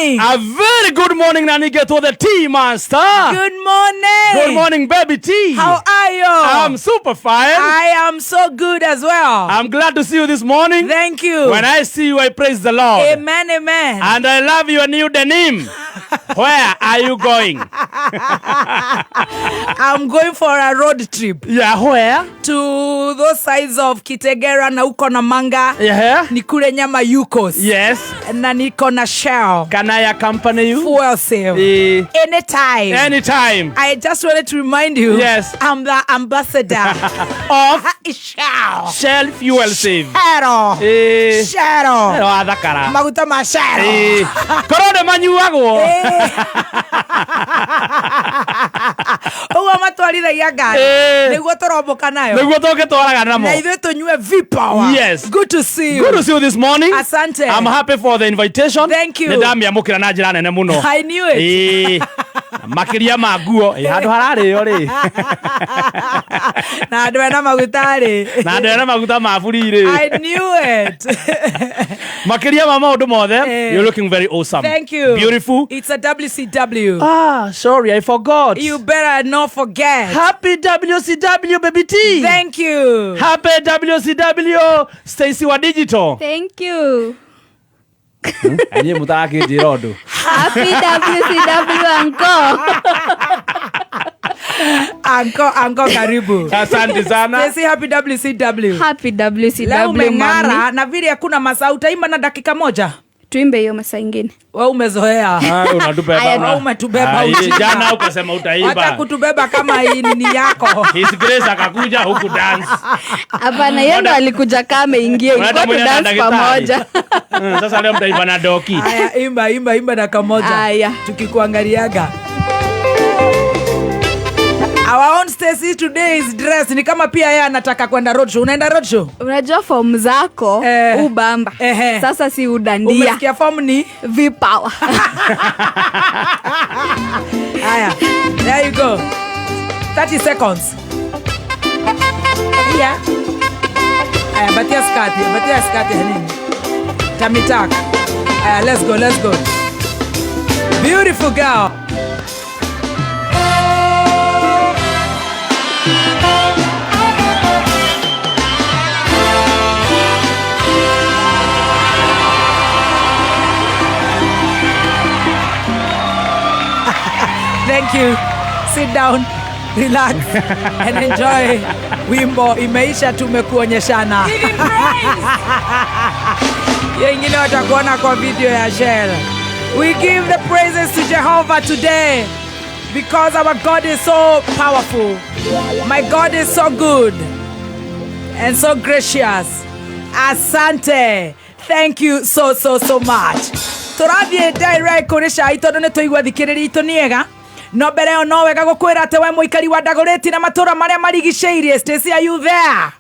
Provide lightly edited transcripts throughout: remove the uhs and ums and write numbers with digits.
morning. A very good morning na nĩngetwo the Tea Master. Good morning. Good morning, baby T. How are you? I'm super fine. I am so good as well. I'm glad to see you this morning. Thank you. When I see you, I praise the Lord. Amen, amen. And I love your new denim. Where are you going? I'm going for a road trip Yeah, where? to those sides of Kitegera na uko na Manga. Yeah. Nikule nyama Yukos. Yes. Na niko na Shell. Can I accompany you? Fuel save. Eh, Anytime. anytime. I just wanted to remind you. Yes. I'm the ambassador Of Shell. Shell Fuel Save. Shell. Eh, Shell. wathakara. Maguta ma Shell. Eh, korwo nĩ manyuagwo. Ũguo matwarithagia ngari Eh. nĩguo tũrombũka nayo Nĩguo tũngĩtwaraga namo. Na ithuĩ tũnyue V-Power. Yes. Good to see you. Good to see you this morning. Asante. I'm happy for the invitation. Thank you. Nĩ ndamĩamũkĩra na njĩra nene mũno. I knew it. Ĩĩ. Makĩria ma nguo. Ĩ, handũ hararĩo rĩ. Na andũ ena maguta rĩ. Na andũ ena maguta ma buri rĩ. I knew it. Makĩria ma maũndũ mothe, Eh. you're looking very awesome. Thank you. Beautiful. It's a WCW. Ah, sorry, I forgot. You better not forget. Happy WCW, baby T. Thank you. Happy WCW, Stacy wa Digital. Thank you. Inyuĩ mũtarakĩnjĩra ũndũ. Happy WCW uncle. Anko, anko karibu. Asante sana. Stacy, happy WCW. Happy WCW Leo umeng'ara mami. na vile hakuna masaa utaimba na dakika moja. Tuimbe hiyo masaa ingine. We umezoea. Ah, unatubeba. Aya, una- umetubeba Ah, ujinga. Jana ukasema Wacha utaimba. kutubeba kama hii nini yako. His Grace akakuja huku dance. Hapana, yeye ndo alikuja kama ameingia, Unaenda ilikuwa tu mwenyewe na dance daktari. pamoja. Sasa leo mtaimba na doki. Aya, imba imba imba dakika moja. Aya. Tukikuangaliaga. Our own Stacy today is dressed ni kama pia yeye anataka kwenda roadshow. Unaenda roadshow? Unajua fomu zako Eh. ubamba. Ehe. Sasa si udandia. Umesikia form ni? V-Power. Aya. There you go. 30 seconds. Yeah. Aya, batia skati, batia skati ya nini? Tummy tuck. Aya, let's go, let's go. Beautiful girl. Thank you. Sit down, relax and enjoy. Wimbo imeisha, tumekuonyeshana. Hiyo ingine watakuona kwa video ya Shell. We give the praises to Jehovah today because our God is so powerful. My God is so good and so gracious. Asante. Thank you so so so much. Tũrathiĩ direct kũrĩ cai tondũ nĩ tũigua thikĩrĩria itũ nĩ ega no mbere ĩyo no wega gũkwĩra atĩ we mũikari wa Ndagũrĩti na matũra marĩa marigicĩirie. Stacy, are you there?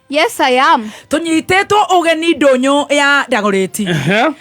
Yes, I am. Tũnyitĩtwo ũgeni ndũnyũ ya Ndagũrĩti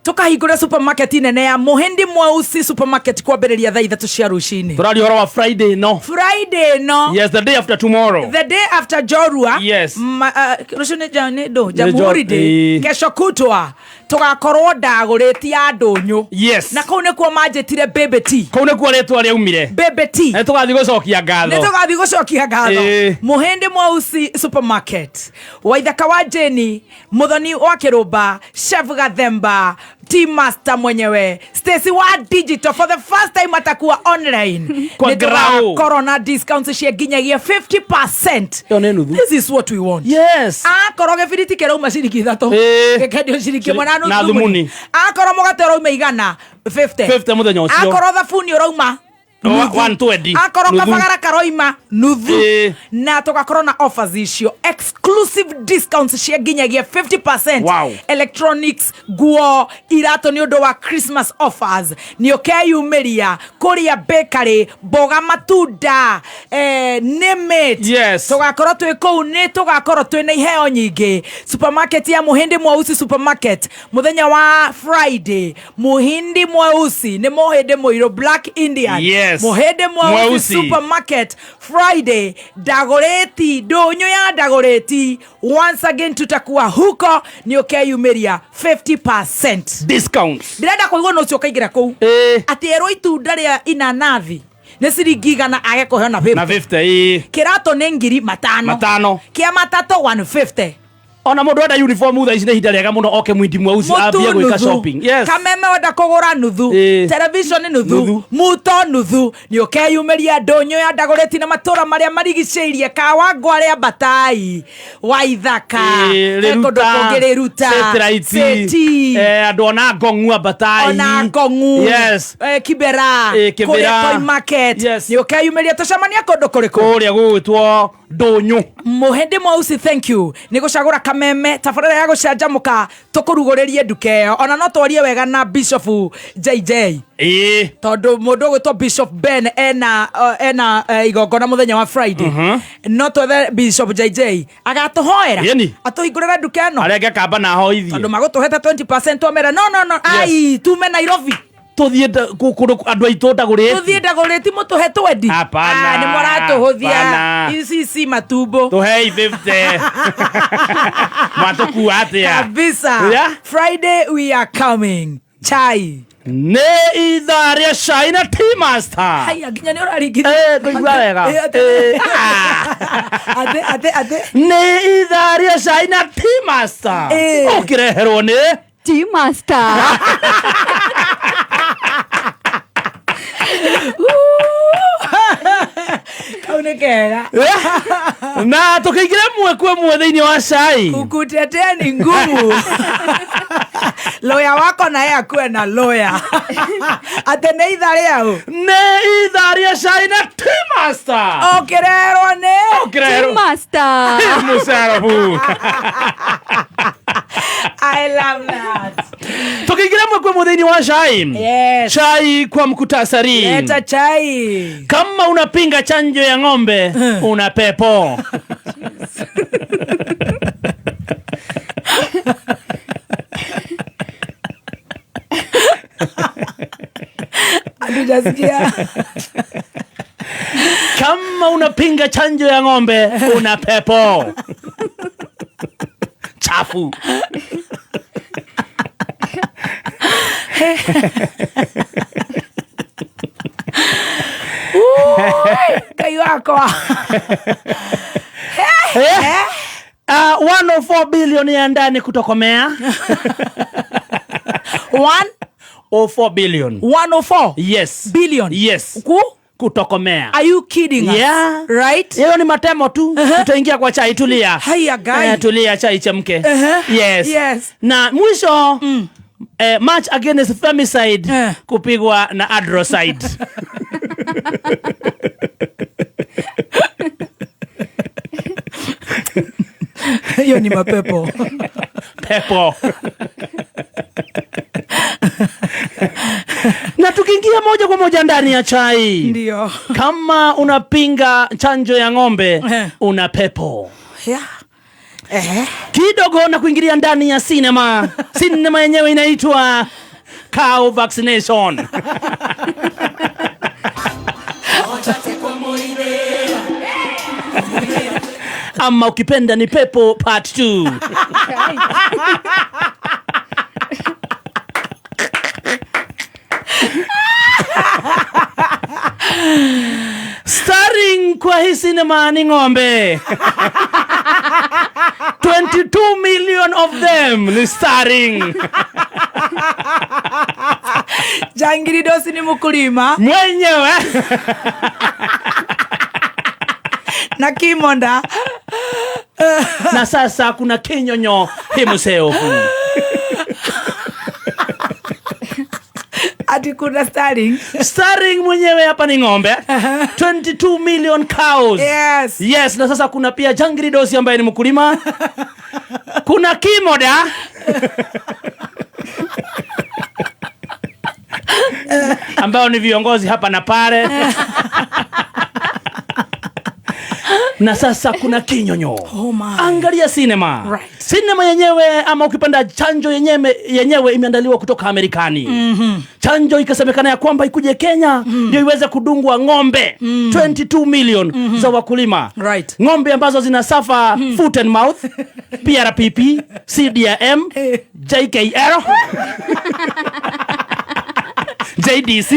tũkahingũre supermarket nene ya Mũhĩndi Mweusi Supermarket kwambĩrĩria thaa 3 cia rũcinĩ. Tũraria ũhoro wa Friday no. Friday no. Yes, the day after tomorrow. The day after Jorua. Yes. Rũciũ nĩ nĩ ndũ Jamhuri Day. Eh. Kesho kutwa tũgakorwo Ndagũrĩti ya ndũnyũ. Yes. Na kũu nĩkuo manjĩtire Baby T. Kũu nĩkuo rĩtwa rĩaumire. Baby T. Nĩ tũgathiĩ gũcokia Nĩ ngatho. tũgathiĩ gũcokia ngatho. Eh. Mũhĩndĩ Mweusi Supermarket, Waithaka wa Jeni, Mũthoni wa Kĩrũmba, Chef Gathemba, Team Master mwenyewe Stacy wa Digital for the first time atakuwa online. Kwa Nĩ grau. tũgakorwo na discounts cia nginyagia 50%. Ĩyo nĩ nuthu. This is what we want. Yes. Akorwo gĩbiriti kĩrauma ciringi 3 Eh. gĩkendio ciringi 1 na Na nuthu thumuni. thumuni. Akorwo mũgate ũrauma igana 50. 50 mũthenya ũcio. Akorwo thabuni ũrauma No, nuthu. 120. Akorwo Nuthu. kabagara karoima nuthu. Eh. Na tũgakorwo na offers icio exclusive discounts cia nginyagia 50%. Wow. Electronics, nguo, iratũ nĩ ũndũ wa Christmas offers. Nĩ ũkeyumĩria kũrĩa bakery, mboga, matunda, name it. Yes. Tũgakorwo twĩ kũu, nĩ tũgakorwo twĩ na iheo nyingĩ. Supermarket ya Mũhĩndĩ Mweusi Supermarket mũthenya wa Friday. Mũhĩndĩ Mweusi nĩ mũhĩndĩ mũirũ, Black Indian. Yes. Yes. Muhĩndĩ Mweusi Mweusi. Supermarket Friday, Dagoretti, ndũnyũ ya Dagoretti. Once again tutakuwa huko, nĩ ũkeyumĩria 50% discounts. Ndĩrenda kũigua na ũcio ũkaingĩra kũu atĩ erwo itunda rĩa inanathi nĩ ciringi 100 age kũheo na Na 50. 50 ĩ. Kĩratũ nĩ 5,000. Matano. Kĩa matatũ 150. Ona mũndũ enda uniform thaa ici nĩ ihinda rĩega mũno oke Muhindi Mweusi ambie Mũtu gwĩka nuthu. shopping. Yes. Kameme wenda kũgũra nuthu. Television nuthu. Nuthu. Muto nuthu. Nĩ ũkeyumĩria ndũnyũ ya Ndagũrĩti na matũra marĩa marigicĩirie, Kawangware, Ambatai, Waithaka, Ĩ, he kũndũ kũngĩ Rĩruta, Satellite. City. Andũ ona Ngong'u, Ambatai. Ona Ngong'u. Yes. Kibera. Kibera. Kũrĩa Toy Market. Yes. Nĩ ũkeyumĩria tũcemania kũndũ kũrĩkũ? Kũrĩa gũgwĩtwo ndũnyũ. Muhĩndĩ Mweusi, thank you nĩ gũcagũra Kameme tabarĩra ya gũcanjamũka, tũkũrugũrĩrie nduka ĩyo. Ona no twarie wega na Bishop JJ, tondũ mũndũ ũgwĩtwo Bishop Ben ena igongona mũthenya wa Friday. No twethe Bishop JJ agatũhoera, Yeni. atũhingũrĩre nduka ĩno. Arenge kamba na hoithie. Tondũ magũtũhete 20% twamera no no no, ai, tume Nairobi. Tũthiĩ kũndũ andũ aitũ Ndagũrĩti. Tũthiĩ Ndagũrĩti mũtũhe twendi. Hapana, Ah, nĩ mũratũhũthia. hapana. Ici ci matumbo. Tũhei 50, mwatũkua atĩa? Kabisa. Yeah. Friday we are coming. Chai. Nĩ ithaa rĩa cai na tea master. Haya, nginya nĩ ũraringithia. Ngũigua wega. Atĩ atĩ atĩ atĩ. Nĩ ithaa rĩa cai na tea master. Ũkĩreherwo nĩ Tea master. Kau nĩ kega. Na tũkĩingĩra mwe kwa mwe thĩinĩ wa cai. Kukutetea ni ngumu. Lawyer wako naye akuwe na lawyer. Atĩ nĩ ithaa rĩa ũ? Nĩ ithaa rĩa cai na tea master. Ũkĩrerwo nĩ Tea Ũkĩreherwo master. Musarabu. I love that. Tukiingira mwe kwa mwe thĩinĩ wa cai. Yes. Chai kwa mkutasari. Leta chai. Kama unapinga chanjo ya ng'ombe, una pepo. Hatujasikia. Kama unapinga chanjo ya ng'ombe, una pepo chafu. Ngai wakwa. 104 billion ya ndani kutokomea. One 04 billion. 104 Yes. billion. Yes. Ku? Kutokomea. Are you kidding us? Yeah. Right? Hiyo ni matemo tu. Tutaingia kwa chai, tulia. Haya, guy. Tulia, chai chemke. Yes. Yes. Na mwisho, march against femicide kupigwa na adrocide. Hiyo ni mapepo. Pepo. Na tukiingia moja kwa moja ndani ya chai. Ndio. Kama unapinga chanjo ya ng'ombe, una pepo. Yeah. Kidogo na kuingilia ndani ya cinema. Cinema yenyewe inaitwa cow vaccination. Ama ukipenda ni pepo part 2. Starring kwa hii cinema ni ng'ombe. 22 million of them ni starring. Jangiri Dosi ni mkulima. Mwenyewe. Na Kimonda. Na sasa kuna Kinyonyo himself. Ati kuna starring. Starring mwenyewe hapa ni ng'ombe. 22 million cows. Yes. Yes, na sasa kuna pia Jangiri Dosi ambaye ni mkulima. Kuna Kimoda. Ambao ni viongozi hapa na pale. Na sasa kuna kinyonyo. Oh my. Angalia sinema. Sinema yenyewe ama ukipenda chanjo yenyewe imeandaliwa kutoka Amerikani. Chanjo ikasemekana ya kwamba ikuje Kenya ndio iweze kudungwa ng'ombe 22 million za wakulima. Ng'ombe ambazo zinasuffer foot and mouth, PRPP, CDM, JKL, JDC.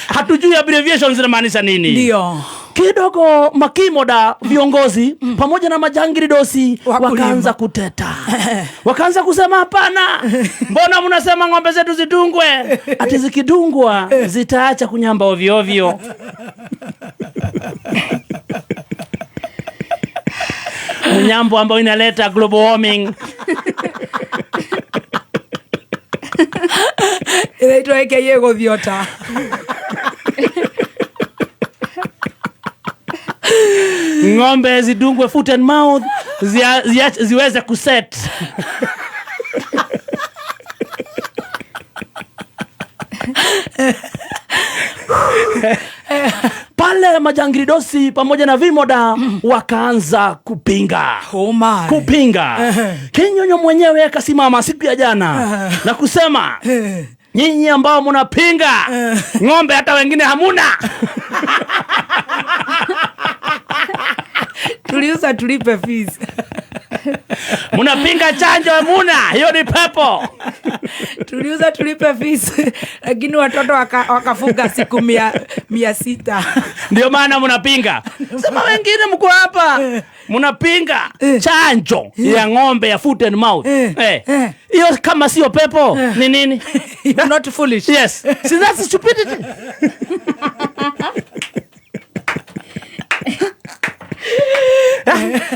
Hatujui abbreviations zinamaanisha nini. Kidogo makimoda viongozi pamoja na majangiri dosi Wakulima. Wakaanza kuteta, wakaanza kusema hapana, mbona mnasema ng'ombe zetu zidungwe? Ati zikidungwa zitaacha kunyamba ovyo ovyo. Mnyambo ambao inaleta global warming. Inaitwa AKA guthiota. Ng'ombe zidungwe foot and mouth ziweze kuset. Pale majangiridosi pamoja na vimoda wakaanza kupinga. Oh my. Kupinga. Kinyonyo mwenyewe akasimama siku ya jana na kusema, nyinyi ambao mnapinga ng'ombe hata wengine hamuna. Tuliuza tulipe fees. Mnapinga chanjo hamuna, hiyo ni pepo. Tuliuza tulipe fees, lakini watoto wakafunga siku 600. Ndio maana mnapinga. Sema wengine mko hapa mnapinga chanjo ya ng'ombe ya foot and mouth. Hiyo kama sio pepo ni nini? You're not foolish. Yes. See, that's stupidity.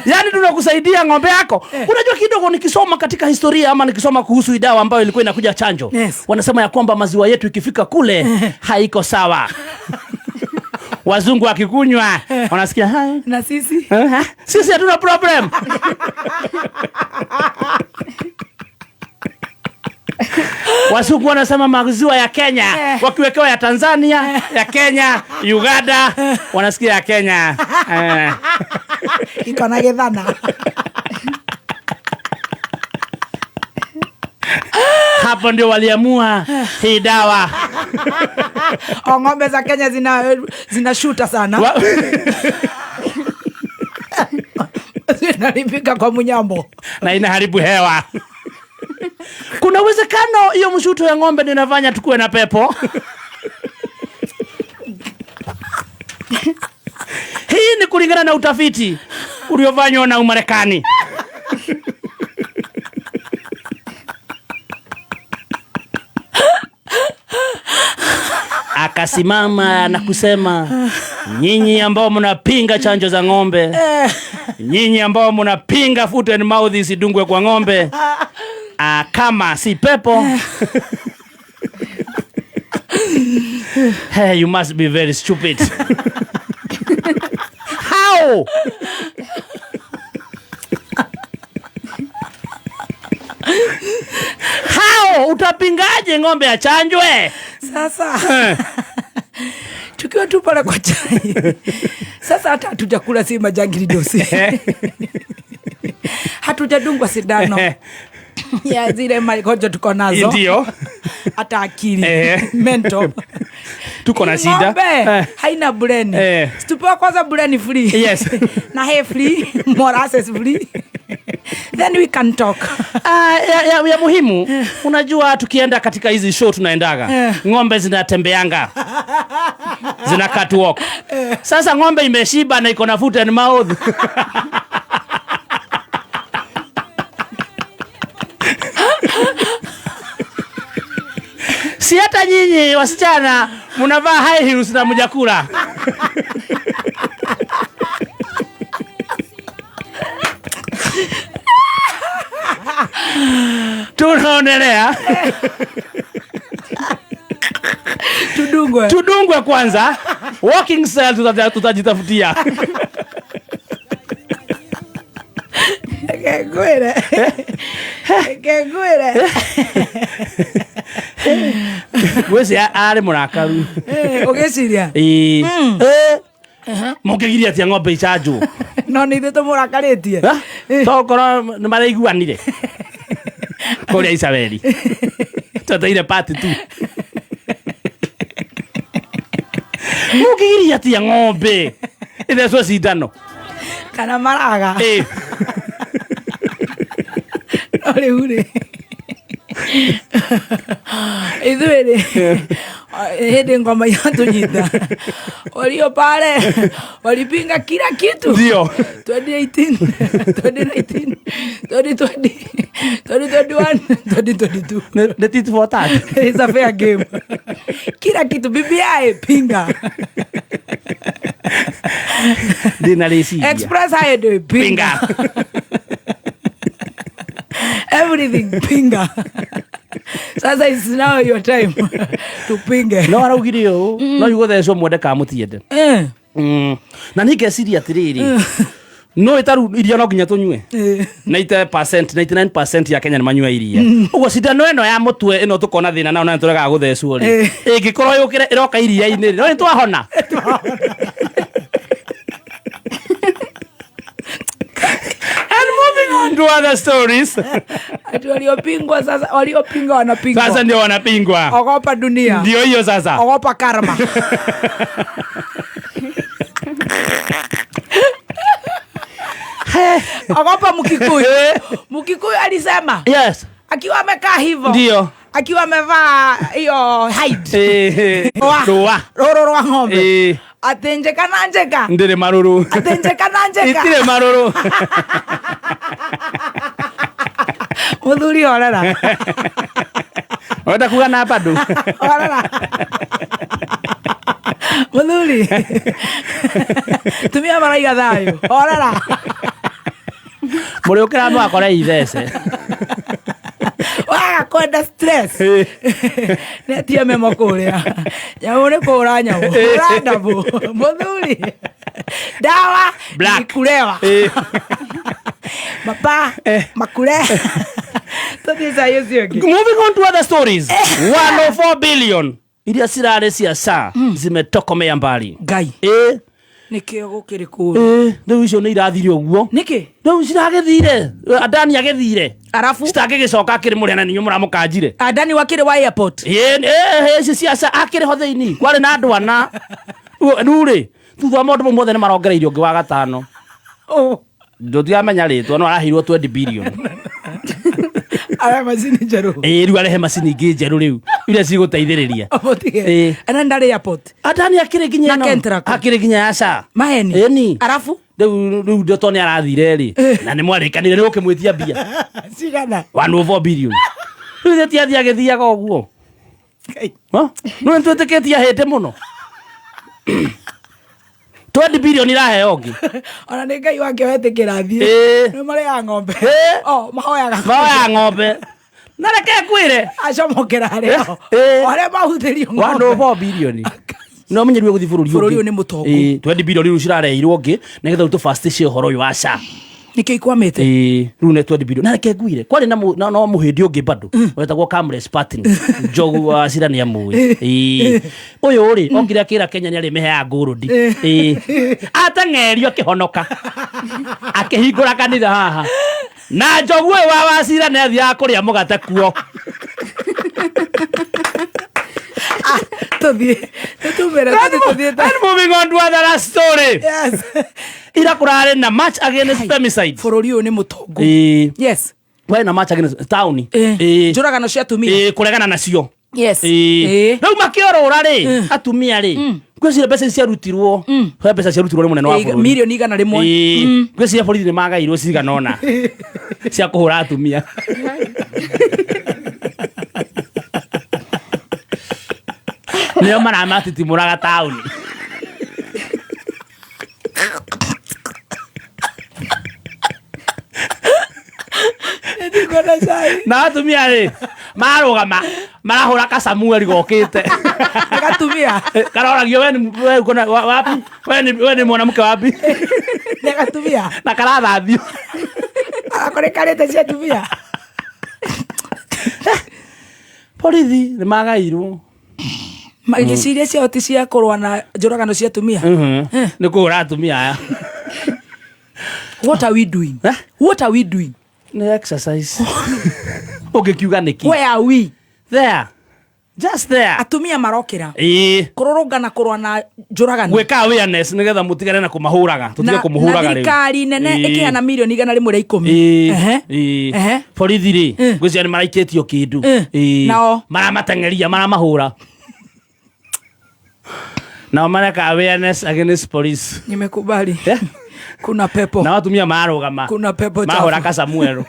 Yaani tunakusaidia ng'ombe yako. Unajua kidogo nikisoma katika historia ama nikisoma kuhusu dawa ambayo ilikuwa inakuja chanjo. Wanasema ya kwamba maziwa yetu ikifika kule haiko sawa. Wazungu wakikunywa wanasikia hai. Na sisi? Sisi hatuna problem. Wazungu wanasema maziwa ya Kenya, wakiwekewa ya Tanzania, ya Kenya, Uganda, wanasikia ya Kenya. Iko na githana. Hapo ndio waliamua hii dawa. O, ng'ombe za Kenya zinashuta sana. Zinalipika kwa munyambo. Na inaharibu hewa. Kuna uwezekano hiyo mshuto ya ng'ombe ndio inafanya tukue na pepo. Hii ni kulingana na utafiti uliofanywa na Umarekani. Akasimama na kusema, nyinyi ambao mnapinga chanjo za ng'ombe, nyinyi ambao mnapinga foot and mouth isidungwe kwa ng'ombe, kama si pepo. Hey, you must be very stupid. How? How? Utapingaje ng'ombe achanjwe? Sasa. Tukiwa tu pale kwa chai. Sasa hata hatujakula si majangili dosi. Hatujadungwa sindano. Ya zile magonjwa tuko nazo. Ndio. Hata akili. Mental. Tuko na shida. Ng'ombe haina brain. Situpewa kwanza brain free. Na hair free, molasses free. Then we can talk. Ya muhimu, unajua tukienda katika hizi show tunaendaga. Ng'ombe zinatembeanga. Zina catwalk. Sasa ng'ombe imeshiba na iko na foot and mouth. Si hata nyinyi wasichana mnavaa high heels na mjakula. Tunaonelea. Tudungwe. Tudungwe kwanza. Walking style tutajitafutia. Kegwere. Kegwere. Wese ari murakaru. Ugeciria? Ii. Mũngĩgiria atĩa ng'ombe icanjwo? No nĩ ithuĩ tũmũrakarĩtie. Tokorwo nĩ maraiguanire kũrĩa Isabeli tweteire part 2. Mũngĩgiria atĩa ng'ombe ithecwo cindano? Kana maraga. Ĩ. No rĩu rĩ, ithuĩ rĩ, hĩndĩ ngoma yatũnyita walio pale walipinga kila kitu. Ndio. 2018, 2019, 2020, 2021, 2022. Nĩ tit for tat. It's a fair game. Kila kitu BBI pinga. Ndĩna rĩciria. Express Highway pinga. Pinga. Everything pinga. Sasa it's now your time tupinge. No araugire ũũ, no igũthecwo mwende kana mũtiende. Na niĩ ngeciria atĩrĩrĩ, no ĩtaru iria no nginya tũnyue. 90%, 99% ya Kenya nĩ manyua iria. Ũguo cindano ĩno ya mũtwe ĩno tũkona thĩna nayo na nĩtũregaga gũthecwo rĩ, ĩngĩkorwo yũkĩre ĩroka iria-inĩ rĩ, no nĩ twahona. And moving on to other stories. Ati waliopingwa sasa, waliopinga wanapingwa. Sasa ndio wanapingwa. Ogopa dunia. Ndio hiyo sasa. Ogopa karma. Ogopa Mkikuyu. Mkikuyu alisema Yes. akiwa amekaa hivyo. Ndio. Akiwa amevaa hiyo hide. Rũa. Rũrũ rwa ng'ombe. Atenjeka na njeka. Ndĩrĩ marũrũ. Atenjeka na njeka. Itirĩ marũrũ. Mũthuri horera. Ũrenda kuga na bado? Horera. Mũthuri. Tumia maraiga thayũ. Horera. Mũrĩũkĩra mwakora ithece. Waga kwenda stress. Netia memo kũrĩa. Nyamũ nĩ kũhũra nyamũ. Hũra ndabũ. Mũthuri. Dawa Black. ni kulewa. Mapa makule. Tũthiĩ cai ũcio ũngĩ. Moving on to other stories. 104 billion iria cirarĩ cia SHA zimetokomea mbali. Ngai. Nĩkĩo gũkĩrĩ kũũru. Rĩu icio nĩ irathire ũguo. Nĩkĩ? Rĩu ciragĩthire. Adani agĩthire. Arabu Citangĩgĩcoka akĩrĩ mũrĩa na ninyu mũramũkanjire. Adani wakĩrĩ wa airport. Ici cia SHA akĩrĩ ho thĩinĩ. Kwarĩ na andũ ana. Rĩu rĩ, thutha wa maũndũ mau mothe nĩ marongereirio ũngĩ wa gatano. Oh. Ndũtiramenya rĩtwa no araheirwo 20 billion. Ara macini njerũ. Ĩ rĩu arehe macini ingĩ njerũ rĩu iria cigũteithĩrĩria. Mũtige. Ana ndarĩ airport. Adani akĩrĩ nginya Na ĩno. Kentraco. Akĩrĩ nginya ya SHA. Maheni. Ĩni. Arabu Rĩu rĩu to nĩ arathire rĩ na nĩ mwarĩkanire nĩ ũkĩmwĩtia mbia cigana. 104 billion. Rĩu ithe ti athiĩ agĩthiaga ũguo. No nĩ twĩtĩkĩtie ahĩte mũno. 20 billion iraheo ũngĩ. Ona nĩ Ngai wake wetĩkĩra thiĩ. Nĩ marĩaga ng'ombe. Oh, mahoyaga. Mahoyaga ng'ombe. Na reke ngwĩre. Acomokera arĩa. O arĩa mahutĩrio ng'ombe. 104 billion. No menye rĩu gũthiĩ bũrũri ũngĩ. Bũrũri ũyũ nĩ mũtongu. 20 billion rĩu cirareheirwo ũngĩ nĩgetha rĩu tũbacĩce ũhoro ũyũ wa SHA. Nĩkĩo ikwamĩte. Rĩu nĩ 20 billion. Na reke ngwĩre kwarĩ na no mũhĩndĩ ũngĩ bado wetagwo Kamles Patni. Njogu wa Cira nĩ amũĩ. Ũyũ rĩ okire akĩra Kenya nĩ arĩmĩheaga gold. Ateng'erio akĩhonoka. Akĩhingũra kanitha haha. Na njogu ũyũ wa Wacira nĩ athiaga kũrĩa mũgate kuo. Tũthiĩ. Nĩtumĩre tũthiĩ tũthiĩte. And moving on to other story. Yes. Ira kũrarĩ na march against femicide. Bũrũri ũyũ nĩ mũtongu. Yes. Kwarĩ na march against town. Njũragano cia atumia. Kũregana nacio. Yes. Rĩu makĩorũra rĩ atumia rĩ ngwĩciria mbeca ici ciarutirwo he mbeca ciarutirwo nĩ mũnene wa bũrũri Mirioni 100. Ngwĩciria borithi nĩ magairwo cigana ũna cia kũhũra atumia. Nĩo maramatitimũraga taũni. Nĩndikuona cai. Na atumia rĩ marũgama marahũra kasamueli gokĩte. Nĩ gatumia. Karoragio we ni we uko na wapi? We ni mwanamke wapi? Nĩ gatumia. Na karathathio. Arakore karĩte cia atumia. Borithi nĩ magairwo. Magĩciria ciao ti cia kũrũa na njũragano cia atumia. Nĩ kũhũra atumia aya. What are we doing? Eh? What are we doing? Nĩ exercise. Ũngĩkiuga nĩkĩ? Where are we? There. Just there. Atumia marokĩra Ĩĩ. kũrũrũngana kũrũa na njũragano. Gwĩka awareness nĩgetha mũtigane na kũmahũraga. Tũtige na, na kũmũhũraga rĩu. thirikari nene Ĩĩ. ĩkĩheana milioni 110. Ĩĩ. Ehe. Ĩĩ. Ehe. Borithi rĩ, Eh. ngwĩciria nĩ maraikĩtio kĩndũ. Eh. Ĩĩ. Nao? Maramateng'eria, maramahũra. Nao mareka awareness against police. Nimekubali. Eh? Kuna pepo. Nao atumia marũgama. Kuna pepo Mahũra chafu. kasamuel.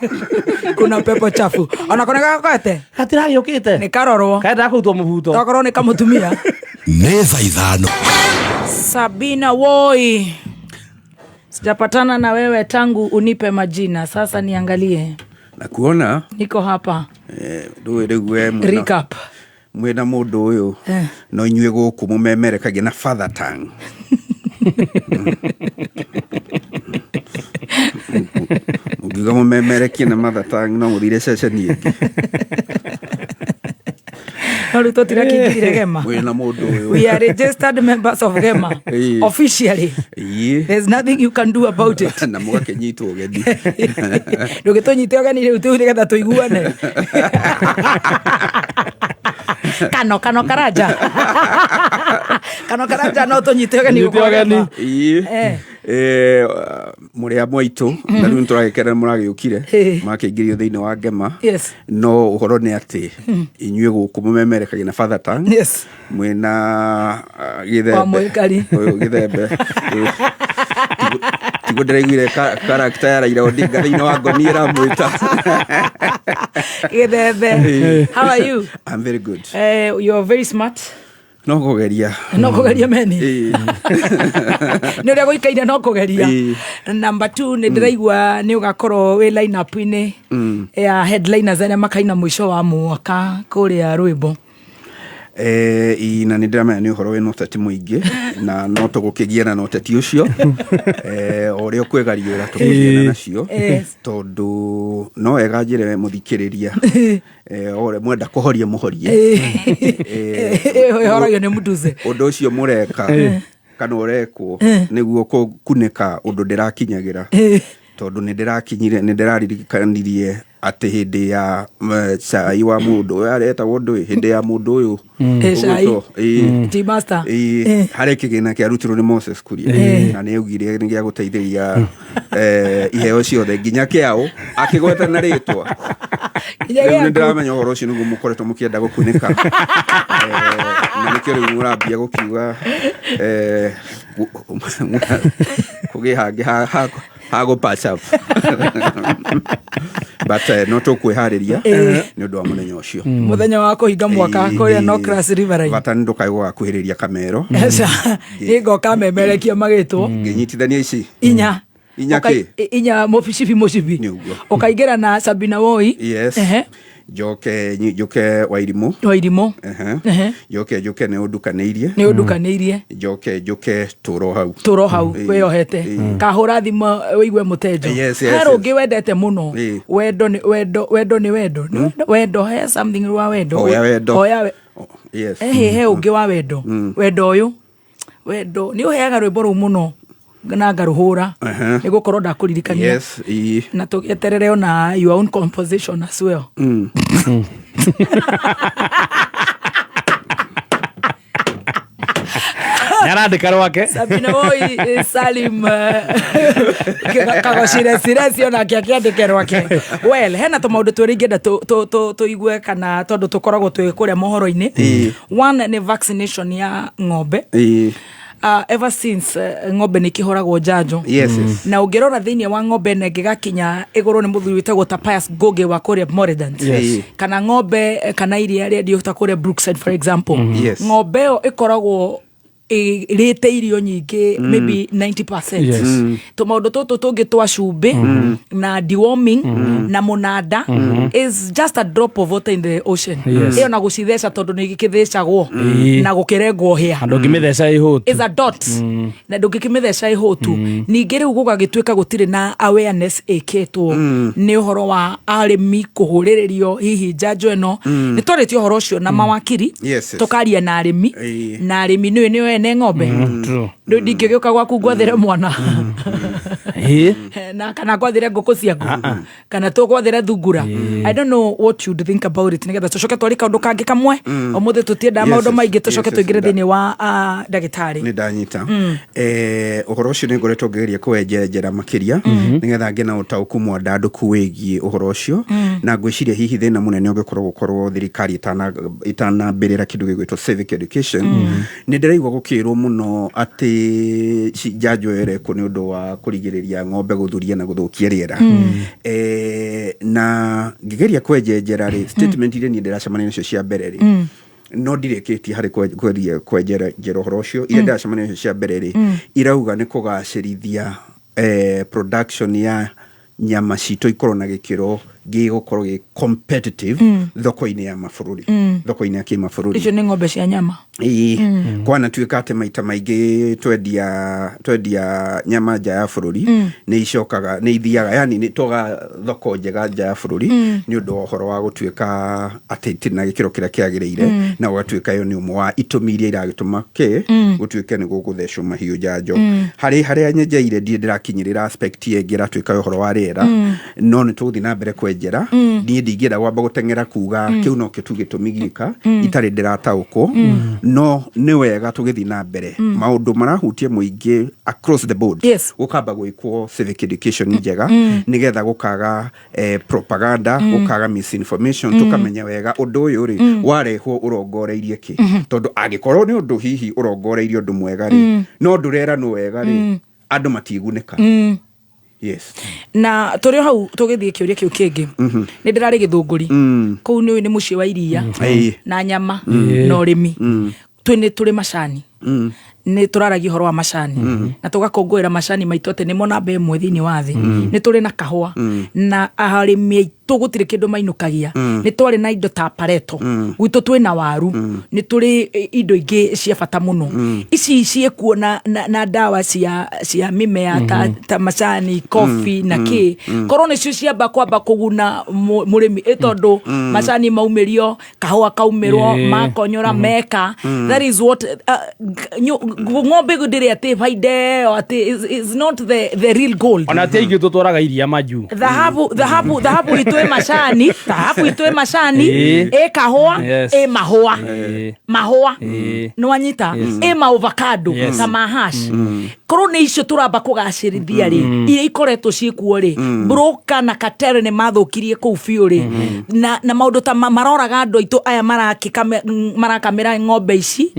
Kuna pepo chafu. Ona kona gakoete Gatiragĩũkĩte. nĩ karorwo. Kaendaga kũrutwo mũbuto. Tokorwo nĩ kamũtumia. Nĩ thaa ithano. Sabina Woi, sijapatana na wewe tangu unipe majina. Sasa niangalie, Na kuona niko hapa ndũĩ rĩu we mwĩna- recap. mwĩna mũndũ ũyũ Eh. no inyuĩ gũkũ mũmemerekagia na father tongue. Mũngiuga mũmemerekie na mother tongue no mũthire ceceni ĩngĩ. No rĩu tũtirakĩingĩrire GEMA. Mwĩna mũndũ ũyũ. We are registered members of GEMA Ĩĩ. officially. Ĩĩ. There's nothing you can do about it. Na mũgakĩnyitwo ũgeni. Ndũgĩtũnyite ũgeni rĩu tũu nĩgetha tũiguane. Kano kano karanja. Kano karanja no tũnyite ũgeni Nyite gũkũ ũgeni. GEMA. Ĩĩ. Eh. Mũrĩ a mwaitũ na rĩu nĩtũragĩkena mũragĩũkire Ĩĩ. makĩingĩrio thĩinĩ wa ngema Yes. no ũhoro nĩ atĩ inyuĩ gũkũ mũmemerekagia na father tongue Yes. mwĩna gĩthembe Wa Mũikari. Ũyũ gĩthembe Ĩĩ. Tiguo ndĩraiguire character ya Raila Odinga thĩinĩ wa ngoni ĩramwĩta. Gĩthembe. How are you? I'm very good. You are very smart. No kũgeria. No kũgeria meni. Ĩĩ. Nĩ ũrĩa gũikaire no kũgeria. Ĩĩ. Number two nĩ ndĩraigua nĩ ũgakorwo wĩ line up-inĩ ya headliners arĩa makaina mũico wa mwaka kũrĩa rwĩmbo. Ĩĩ, na nĩ ndĩramenya nĩ ũhoro wĩna ũteti mũingĩ na no tũgũkĩgiana na ũteti ũcio o ũrĩa ũkwĩgariũra tũkũgiana nacio Yes. tondũ no wega njĩre mũthikĩrĩria o ũrĩa mwenda kũhoria mũhorie. Ĩhoragio nĩ mũtuce. Ũndũ ũcio mũreka kana ũrekwo nĩguo kũkunĩka ũndũ ndĩrakinyagĩra tondũ nĩ ndĩrakinyire nĩ ndĩraririkanirie atĩ hĩndĩ ya cai wa mũndũ ũyũ aretagwo ndũĩ hĩndĩ ya mũndũ ũyũ Cai. ũgwĩtwo, ĩĩ. Tea master. Ĩĩ, harĩ kĩgĩna kĩarutirwo nĩ Moses Kuria na nĩ augire nĩ gĩa gũteithĩria iheo ciothe nginya kĩao akĩgweta na rĩtwa. Nginya Rĩu nĩ gĩaku. ndĩramenya ũhoro ũcio nĩguo mũkoretwo mũkĩenda gũkunĩka na nĩkĩo rĩu mũrambia gũkiuga kũgĩe hangĩ ha gũ patch up. But no tũkwĩharĩria nĩ ũndũ wa mũthenya ũcio. Mũthenya wa kũhinga mwaka kũrĩa Nocras Riverine. Bata nĩ ndũkae gũgakuhĩrĩria kamero. Aca, nĩ ngoka memerekia magĩtwo Ngĩnyitithania ici inya. Inya kĩ? Inya mũcibi mũcibi. Nĩ ũguo. Ũkaingĩra na Sabina Woi. Yes. Ehe. Njoke njoke Wairimũ. Wairimũ. Ehe. Ehe. Njoke njoke nĩ ũndukanĩirie. Nĩ ũndukanĩirie. Njoke njoke tũro hau. Tũro hau Ĩĩ. wĩyohete. Ĩĩ. Kahũra thimũ ũigue mũtenjo. Yes, yes, He yes. rũngĩ wendete mũno. Ĩĩ. Wendo nĩ wendo, wendo nĩ wendo. Nĩ wendo, wendo, he something rwa wendo. Hoya wendo. Hoya we- Oh, yes. Ehe, he ũngĩ wa wendo. Wendo ũyũ. Wendo nĩ ũheaga rwĩmbo rũu mũno na ngarũhũra. Ehe. Nĩ gũkorwo ndakũririkania. Yes, ĩĩ. Na tũgĩeterere ona your own composition as well. Nĩarandĩka rwake. Sabina Woi, Salim kagocire onake akĩandĩke rwake. Well, hena tũmaũndũ twĩrĩ ingĩenda tũigue kana tondũ tũkoragwo twĩ kũrĩa mohoro-inĩ. Ĩĩ. One nĩ vaccination ya ng'ombe. Ĩĩ. Ever since ng'ombe nĩ ikĩhũragwo njanjo. Yes, yes. Na ũngĩrora thĩinĩ wa ng'ombe na ĩngĩgakinya ĩgũrwo nĩ mũthuri wĩtagwo ta Pius Ngugi wa kũrĩa Moredans. Yes. Kana ng'ombe kana iria rĩendio ta kũrĩa Brookside for example. Yes. Ng'ombe ĩyo ĩkoragwo Ĩrĩte irio nyingĩ, maybe 90%. Tũmaũndũ tũtũ tũngĩ twa cumbĩ na deworming na mũnanda is just a drop of water in the ocean. Ĩyo na gũcitheca, tondũ nĩ gĩkĩthecagwo na gũkĩrengwo hĩa. Andå ngä mä theca ihå. Is a dot na ndũngĩkĩmĩtheca ĩhũtu. Ningĩ rĩu gũgagĩtuĩka gũtirĩ na awareness ĩkĩtwo nĩ ũhoro wa arĩmi kũhũrĩrĩrio hihi njanjo ĩno. Nĩ twarĩtie ũhoro ũcio na mawakiri, tũkaria na arĩmi, na arĩmi nĩo ene ng'ombe. Rĩu ndingĩgĩũka gwaku ngwathĩre mwana na kana ngwathĩre ngũkũ ciaku kana tũgwathĩre thungura. I don't know what you'd think about it, nĩgetha tũcoke twari kaũndũ kangĩ kamwe. Ũmũthĩ tũtiendaga maũndũ maingĩ, tũcoke tũingĩre thĩinĩ wa ndagĩtarĩ. Nĩ ndanyita. Ũhoro ũcio nĩ ngoretwo ngĩgeria kũwenjenjera makĩria nĩgetha ngĩe na ũtaũku mwandandũku wĩgiĩ ũhoro ũcio, na ngwĩciria hihi thĩna mũnene ũngĩkorwo gũkorwo thirikari ĩtanambĩrĩra kĩndũ gĩgwĩtwo civic education. Nĩ ndĩraigua gũkĩrwo mũno atĩ njanjo ĩyo ĩrekwo nĩ ũndũ wa kũrigĩrĩria ng'ombe gũthuria na gũthũkia rĩera. Na ngĩgeria kwenjenjera rĩ, statement iria niĩ ndĩracemania nacio cia mbere rĩ, no ndirĩkĩtie harĩ kwenjera njera ũhoro ũcio, iria ndĩracemania nacio cia mbere rĩ, irauga nĩ kũgacĩrithia production ya nyama citũ ikorwo na gĩkĩro gĩgũkorwo gĩ competitive thoko-inĩ ya mabũrũri, thoko-inĩ ya kĩmabũrũri. Icio nĩ ng'ombe cia nyama. Ĩĩ, kwanatuĩka atĩ maita maingĩ twendia nyama nja ya bũrũri nĩ icokaga nĩ ithiaga, yani nĩ twaga thoko njega nja ya bũrũri nĩ ũndũ wa ũhoro wa gũtuĩka atĩ itirĩ na gĩkĩro kĩrĩa kĩagĩrĩire, na gũgatuĩka ĩyo nĩ ũmwe wa itũmi iria iragĩtũma kĩ gũtuĩke nĩ gũgũthecwo mahiũ njanjo. Harĩ harĩa nyenjeire, ndirĩ ndĩrakinyĩrĩra aspect ĩyo ĩngĩ ĩratuĩka ya ũhoro wa rĩera, no nĩ tũgũthiĩ na mbere kwenjera. Niĩ ndingĩenda gwamba gũteng'era kuga kĩu nokĩo tu gĩtũmi gika itarĩ ndĩrataũkwo, no nĩ wega tũgĩthiĩ na mbere maũndũ marahutia mũingĩ across the board, gũkamba gwĩkwo civic education njega nĩgetha gũkaga propaganda, gũkaga misinformation, tũkamenya wega ũndũ ũyũ rĩ warehwo ũrongoreirie kĩ, tondũ angĩkorwo nĩ ũndũ hihi ũrongoreirie ũndũ mwega rĩ, no ndũreranwo wega rĩ, andũ matigunĩka. Yes. Na tũrĩ o hau, tũgĩthiĩ kĩũria kĩu kĩngĩ, nĩ ndĩrarĩ Gĩthũngũri kũu, nĩ nĩ mũciĩ wa iria na nyama na ũrĩmi. Twĩ nĩ tũrĩ macani, nĩ tũraragia ũhoro wa macani na tũgakũngũĩra macani maitũ atĩ nĩmo namba 1 thĩinĩ wa thĩ. Nĩ tũrĩ na kahũa, na arĩmi aitũ gũtirĩ kĩndũ mainũkagia. Nĩ twarĩ na indo ta pareto gwitũ, twĩ na waru, nĩ tũrĩ indo ingĩ cia bata mũno. Ici ciĩkuo na ndawa cia mĩmea ta macani, coffee na kĩ, korwo nĩcio ciamba kwamba kũguna mũrĩmi, ĩ tondũ macani maumĩrio, kahũa kaumĩrwo, makonyora meka, that is what ng'ombe ndĩrĩ atĩ baida ĩyo atĩ is not the real gold. Ona ti aingĩ tũtwaraga iria majuu. Thahabu itũ ĩ macani, thahabu itũ ĩ macani, ĩ kahũa, ĩ mahũa, mahũa nĩwanyita, ĩ maovacado na mahash. Korwo nĩ icio tũramba kũgacĩrithia rĩ, iria ikoretwo ciĩkuo rĩ, broker na cartel nĩ mathũkirie kũu biũ rĩ, na maũndũ ta maroraga andũ aitũ aya marakamĩra ng'ombe ici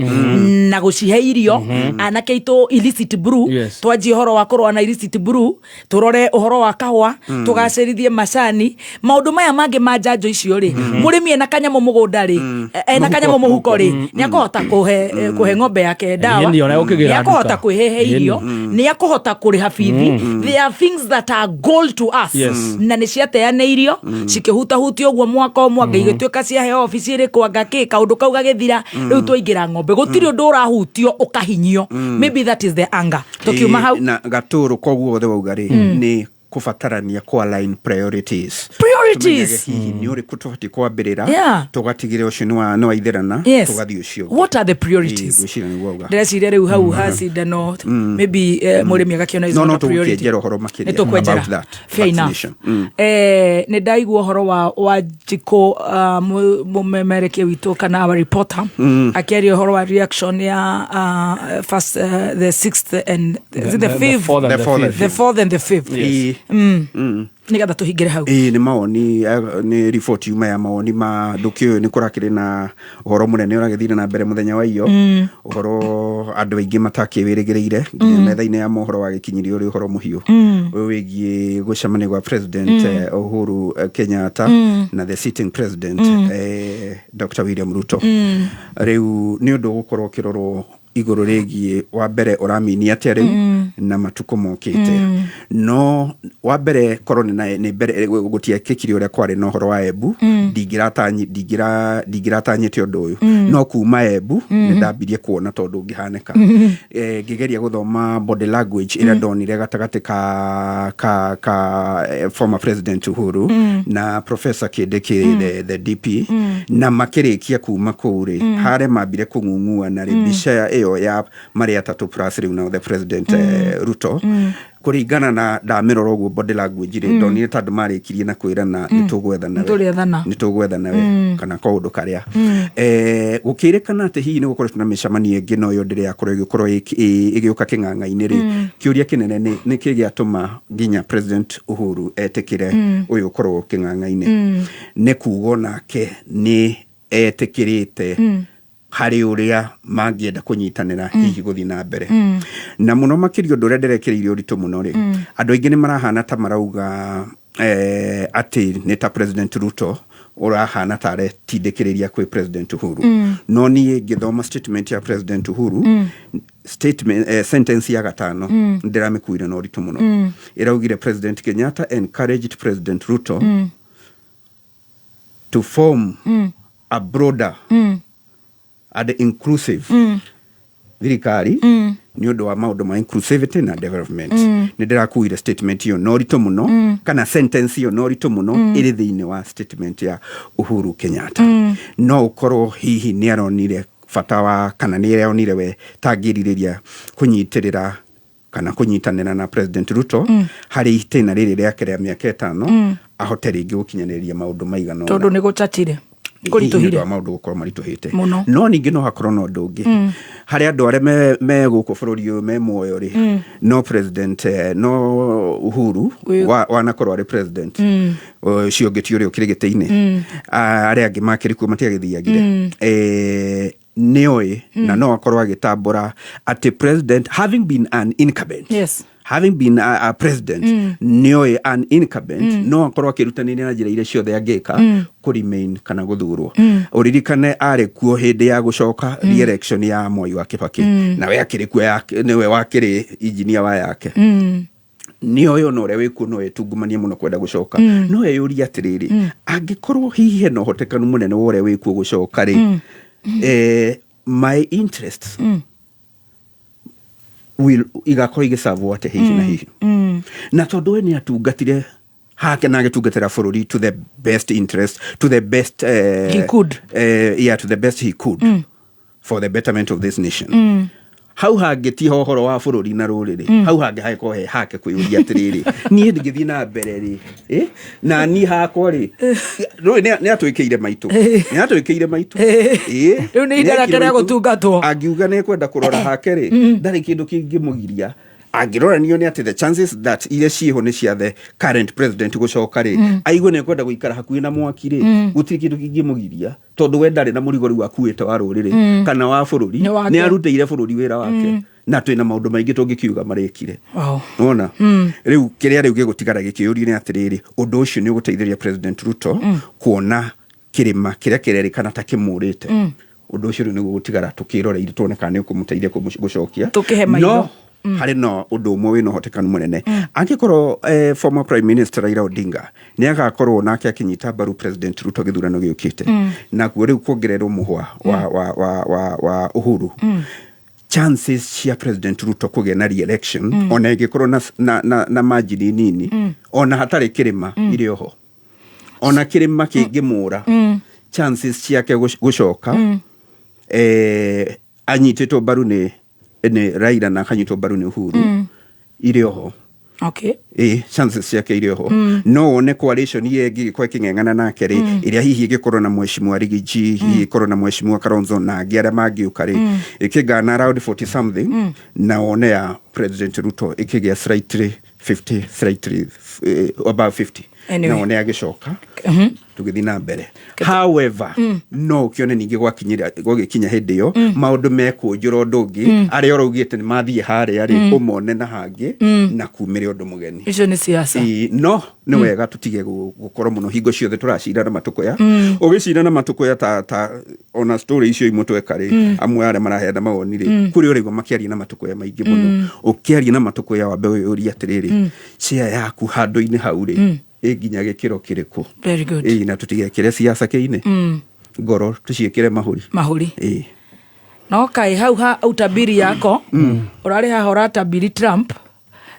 na gũcihe irio, anake aitũ illicit brew. Twanjie ũhoro wa kũrũa na illicit brew, tũrore ũhoro wa kahũa, tũgacĩrithie macani. Maũndũ maya mangĩ ma njanjo icio rĩ, mũrĩmi ena kanyamũ mũgũnda rĩ, ena kanyamũ mũhuko rĩ, nĩ akũhota kũhe ng'ombe yake ndawa, Ĩni, ona gũkĩgĩra nĩ akũhota nduka. kwĩhehe irio, nĩ akũhota kũrĩha bithi. There are things that are gold to us na nĩ ciateanĩirio cikĩhutahutio ũguo mwaka o mwaka, igĩtuĩka ciaheo obici ĩrĩkũ, anga kĩ, kaũndũ kau gagĩthira. Rĩu twaingĩra ng'ombe, gũtirĩ ũndũ ũrahutio ũkahinyio. Maybe that is the anger tũkiuma hau. Na gatũrũ koguo wothe wauga rĩ, nĩ kũbatarania kwa line priorities. Priorities. Tũmenyage hihi nĩ ũrĩkũ tũbatiĩ kwambĩrĩra, tũgatigĩrĩra ũcio nĩ waitherana, tũgathiĩ ũcio ũngĩ. What are the priorities? Ĩĩ, ngwĩciria nĩguo auga. Ndĩreciria rĩu hau ha cindano, maybe mũrĩmi agakĩona is No, not no a priority. tũgũkĩenjera ũhoro makĩria Nĩ tũkwenjera. about that Fair enough. vaccination. Nĩ ndaigua ũhoro wa Njikũ, mũmemerekia witũ kana our reporter, akĩaria ũhoro wa reaction ya first, the sixth and is it the fifth? Fourth and The the fourth and fifth. The fourth and the fifth. Ĩĩ. Nĩgetha tũhingĩre hau. Ĩĩ, nĩ mawoni, nĩ riboti yuma ya mawoni ma ndũkĩ ũyũ. Nĩ kũrakĩrĩ na ũhoro mũnene ũragĩthire na mbere mũthenya wa iyo, ũhoro andũ aingĩ matakĩwĩrĩgĩrĩire, nginya metha-inĩ ya mohoro wagĩkinyirio ũrĩ ũhoro mũhiũ, ũyũ wĩgiĩ gũcemania gwa President Uhuru Kenyatta na the sitting president, Dr. William Ruto. Rĩu nĩ ũndũ ũgũkorwo ũkĩrorwo. Igũrũ rĩgiĩ wa mbere ũramini atĩa rĩu na matukũ mokĩte. No wa mbere, korwo nĩ mbere gũtiekĩkire ũrĩa kwarĩ na ũhoro wa Embu, ndingĩratanyĩte ũndũ ũyũ. No kuma Embu nĩ ndambirie kuona tondũ ũngĩhanĩka. Ngĩgeria gũthoma body language ĩrĩa ndonire gatagatĩ ka former President Uhuru na Professor Kindiki, the DP, na makĩrĩkia kuma kũu rĩ, harĩa mambire kũng'ung'uana rĩ, mbica ĩyo ya marĩ atatũ plus rĩu now the President Ruto, kũringana na ndamĩrora ũguo body language rĩ, ndonire ta andũ marĩkirie na kwĩrana, "Nĩ tũgwethana we." Nĩtũrĩethana. "Nĩ tũgwethana we," kana kaũndũ karĩa gũkĩrĩkana atĩ hihi nĩ gũkoretwo na mĩcemanio ĩngĩ, no yo ndĩrĩ yakorwo ĩgĩkorwo ĩgĩũka kĩng'ang'a-inĩ rĩ. Kĩũria kĩnene nĩ kĩ gĩatũma nginya President Uhuru etĩkĩre ũyũ ũkorwo kĩng'ang'a-inĩ? Nĩ kuga nake nĩ etĩkĩrĩte harĩ ũrĩa mangĩenda kũnyitanĩra, hihi gũthiĩ na mbere. Na mũno makĩria, ũndũ ũrĩa ndĩrekĩrĩire ũritũ mũno rĩ, andũ aingĩ nĩ marahana ta marauga atĩ nĩ ta President Ruto ũrahana ta aretindĩkĩrĩria kwĩ President Uhuru. No niĩ ngĩthoma statement ya President Uhuru, statement, sentence ya gatano ndĩramĩkuire na ũritũ mũno. Ĩraugire President Kenyatta encouraged President Ruto to form a broader and inclusive thirikari nĩ ũndũ wa maũndũ ma inclusivity na development. Nĩ ndĩrakuire statement ĩyo na ũritũ mũno, kana sentence ĩyo na ũritũ mũno ĩrĩ thĩinĩ wa statement ya Uhuru Kenyatta. No ũkorwo hihi nĩ aronire bata wa, kana nĩ aronire we tangĩrirĩria kũnyitĩrĩra kana kũnyitanĩra na President Ruto harĩ itĩna rĩrĩ rĩake rĩa mĩaka 5, ahote rĩngĩ gũkinyanĩria maũndũ maigana ũna. Tondũ nĩ gũcacire. Hihi nĩ ũndũ kũritũhire wa maũndũ gũkorwo maritũhĩte. Mũno. No ningĩ no hakorwo na ũndũ ũngĩ harĩ andũ arĩa me gũkũ bũrũri ũyũ me muoyo rĩ, no president no Uhuru wanakorwo arĩ president, ũcio ũngĩ ti ũrĩa ũkĩrĩ gĩtĩ-inĩ. Ah, arĩa angĩ makĩrĩ kuo matiagĩthiagire. Nĩoĩ na no akorwo agĩtambũra atĩ president having been an incumbent, having been a president, nĩoĩ an incumbent no akorwo akĩrutanĩria na njĩra iria ciothe angĩka kũ remain kana gũthurwo. Ũririkane arĩ kuo hĩndĩ ya gũcoka re-election ya Mwai wa Kibaki, nawe akĩrĩ kuo nĩwe wakĩrĩ injinia wa yake. Nĩoĩ ona ũrĩa wĩkuo no etungumanie mũno kwenda gũcoka. No eyũrie atĩrĩrĩ, angĩkorwo hihi hena ũhotekanu mũnene wa ũrĩa wĩkuo gũcoka rĩ, my interests will igakorwo igĩcavwo atĩ hihi na hihi, na tondũ we nĩ atungatire hake na agĩtungatĩra bũrũri to the best interest, to the best He could. Yeah, to the best he could for the betterment of this nation. Hau hangĩ ti ũhoro wa bũrũri na rũrĩrĩ, hau hangĩ hagĩkorwo he hake kwĩyũria atĩrĩrĩ, niĩ ngĩthiĩ na mbere rĩ, na niĩ hakwa rĩ, rũĩ nĩ atwĩkĩire maitũ, nĩ atwĩkĩire maitũ. Rĩu nĩ ihinda rĩake nĩekire rĩa maitũ. Gũtungatwo. Angiuga nĩ ekwenda kũrora hake rĩ, ndarĩ kĩndũ kĩngĩmũgiria. Angĩroranio nĩ atĩ the chances that iria ciĩho nĩ cia the current president gũcoka rĩ, aigue nĩ ekwenda gũikara hakuhĩ na mwaki rĩ, gũtirĩ kĩndũ kĩngĩmũgiria, tondũ we ndarĩ na mũrigo rĩu akuĩte wa rũrĩrĩ kana wa bũrũri. Nĩ wake. Nĩ arutĩire bũrũri wĩra wake, na twĩna maũndũ maingĩ tũngĩkiuga marĩkire. Nona rĩu kĩrĩa rĩu gĩgũtigara gĩkĩũrio nĩ atĩrĩrĩ, ũndũ ũcio nĩ ũgũteithĩrĩria President Ruto kuona kĩrĩma kĩrĩa kĩrerĩkana ta kĩmũrĩte? Ũndũ ũcio rĩu nĩguo gũtigara tũkĩroreire tuone kana nĩ ũkũmũteithia gũcokia. Tũkĩhe maitho. No harĩ na ũndũ ũmwe wĩna ũhotekanu mũnene, angĩkorwo former Prime Minister Raila Odinga nĩ agakorwo nake akĩnyita mbaru President Ruto gĩthurano gĩũkĩte, nakuo rĩu kuongererwo mũhwa wa Uhuru, chances cia President Ruto kũgĩa na re-election, ona ĩngĩkorwo na margin nini, ona hatarĩ kĩrĩma irĩ oho, ona kĩrĩma kĩngĩmũra, chances ciake gũcoka anyitĩtwo mbaru nĩ Raila na akanyitwo mbaru nĩ Uhuru irĩ oho. Ĩ, chances ciake irĩ oho. No wone coalition ĩyo ĩngĩ ĩgĩkorwo ĩkĩng'eng'ana nake rĩ, ĩrĩa hihi ĩngĩkorwo na Mheshimiwa Rigiji, hihi ĩkorwo na Mheshimiwa Kalonzo na angĩ arĩa mangĩũka rĩ, ĩkĩngana around 40 something, na wone ya President Ruto ĩkĩgĩa slightly 50, slightly above 50. Anyway. Nao nĩ agĩcoka tũgĩthiĩ na mbere. However, no ũkĩone ningĩ gwagĩkinya hĩndĩ ĩyo maũndũ mekũnjũra ũndũ ũngĩ, arĩa ũraugĩte nĩ mathiĩ harĩa rĩ, ũmone na hangĩ na kumĩre ũndũ mũgeni. Icio nĩ siasa. Ĩĩ, no nĩ wega tũtige gũkorwo mũno hingo ciothe tũracira na matũkũya, ũgĩcira na matũkũya ta ona story icio imwe tweka rĩ, amwe arĩa maraheana mawoni rĩ, kũrĩ ũraigua makĩaria na matũkũya maingĩ mũno. Ũkĩaria na matũkũya, wambe wĩyũrie atĩrĩrĩ, share yaku handũ-inĩ hau rĩ, ĩ nginya gĩkĩro kĩrĩkũ? Very good. Ĩĩ, na tũtigekĩre siasa kĩinĩ ngoro, tũciĩkĩre mahũri. Mahũri. Ĩĩ. No kaĩ hau ha utabiri yako ũrarĩ haha ũratabiri Trump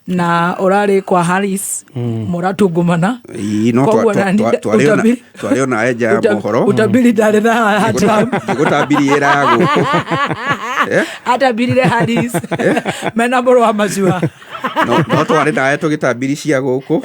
na ũrarĩ kwa Harris mũratungumana. Ĩĩ, no Koguo nani twarĩ ona nja ya mohoro. Utabiri ndarĩ na haha Trump. Ngĩgũtambirie ĩra ya gũkũ. Eh? Atabirire Harris mena mũrũ wa macua. No twarĩ nawe tũgĩtambiri cia gũkũ.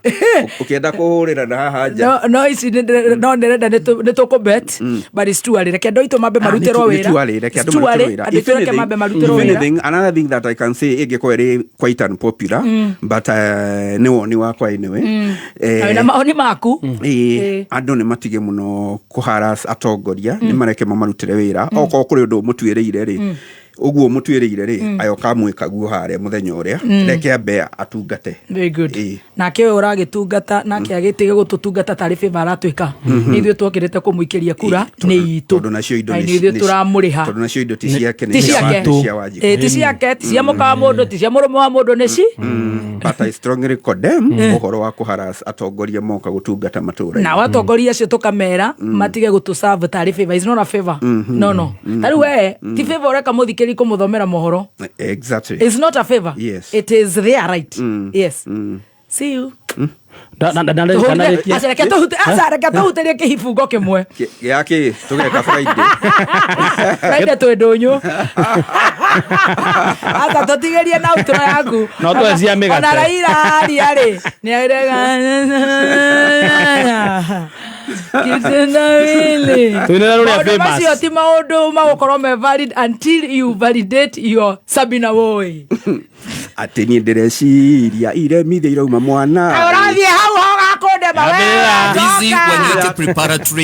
Eh? Ũkĩenda kũhũrĩra na haha nja. No ici no ndĩrenda nĩ tũkũbet, but it's too early. Reke andũ aitũ mambe marutĩrwo wĩra. Reke It's too early. Andũ aitũ reke mambe marutĩrwo If wĩra. anything, another thing that I can say ĩngĩkorwo ĩrĩ quite unpopular, but nĩ woni wakwa anyway. Na wĩna maoni maku. Ĩĩ, andũ nĩ matige mũno kũharas atongoria, nĩ mareke mamarutĩre wĩra. Okorwo kũrĩ ũndũ mũtuĩrĩire rĩ, ũguo mũtuĩrĩire rĩ, ayoka mwĩka guo harĩa mũthenya ũrĩa, reke ambe atungate. Very good. Ĩĩ. Nake ũyũ ũragĩtungata nake agĩtige gũtũtungata tarĩ favor aratwĩka. Nĩ ithuĩ twokĩrĩte kũmũikĩria kura, nĩ itũ. Tondũ nacio indo Na nĩ ithuĩ tũramũrĩha. Tondũ nacio indo ti ciake, nĩ Ti cia ciake. nĩ cia Wanjikũ. Ĩĩ, ti ciake, ti cia mũka wa mũndũ, ti cia mũrũme wa mũndũ, nĩ ci But I strongly condemn ũhoro wa kũharas atongoria moka gũtungata matũũra. Nao atongoria acio tũkamera matige gũtũserve tarĩ favor. It's not a favor. No, ta rĩu we ti favor ũreka mũthikĩri kũmũthomera mohoro. Exactly. It's not a favor. Yes. It is their right. Yes. See you. Ndarĩkia. Aca, reke tũhutĩrie kĩhibungo kĩmwe. Gĩa kĩ tũgeka Friday? Friday twĩ ndũnyũ. Aca, tũtigĩrie na outro yaku. No twecia mĩgate. Ona Raila aria rĩ, nĩ kitendawili. Tũinĩre rũrĩa Maũndũ famous. macio ti maũndũ magũkorwo me valid until you validate your Sabina Woi. Atĩ niĩ ndĩreciria iremithia irauma mwana. Ũrathiĩ hau hogakũndema. Ambĩrĩra. Busy Wanyete Preparatory.